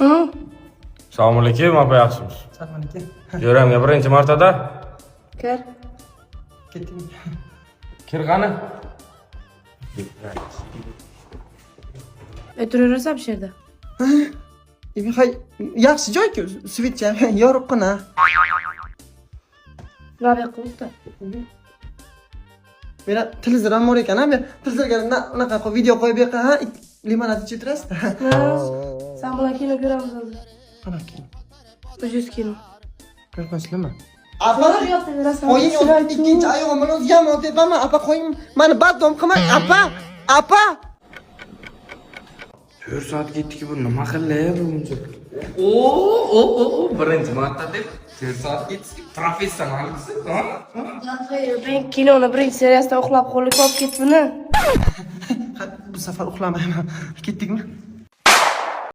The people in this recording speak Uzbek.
Assalomu alaykum, opa, yaxshimisiz? Salom alaykum. Jo'ramga birinchi martada. Kir. Ketding. Kir qani. O'tiraverasan shu yerda. Hay, yaxshi joy-ku, свет cha ham yorug'gina. Va bu yoqqa o'tir. Bu yerda televizor ham bor ekan, ha, bu televizorga unaqa qilib video qo'yib, bu yoqqa, ha, limonad ichib turasiz. San bilan kino ko'ramiz hozir. Qanaqa kino? Ucuz kino. Ko'rqansizlarmi? Apa, Yotaverasan. qo'ying, ikkinchi oyog'im bilan yomon tepaman, apa, qo'ying, mani badom qilmang, apa, apa. 4 soat ketdiki, bu nima qildi bu buncha? O, o, o, o, birinchi marta deb 4 soat ketdiki, professionalsiz, ha? Men kinoni birinchi seriyasida uxlab qo'lga olib ketibni. Ha, bu safar uxlamayman. Ketdikmi?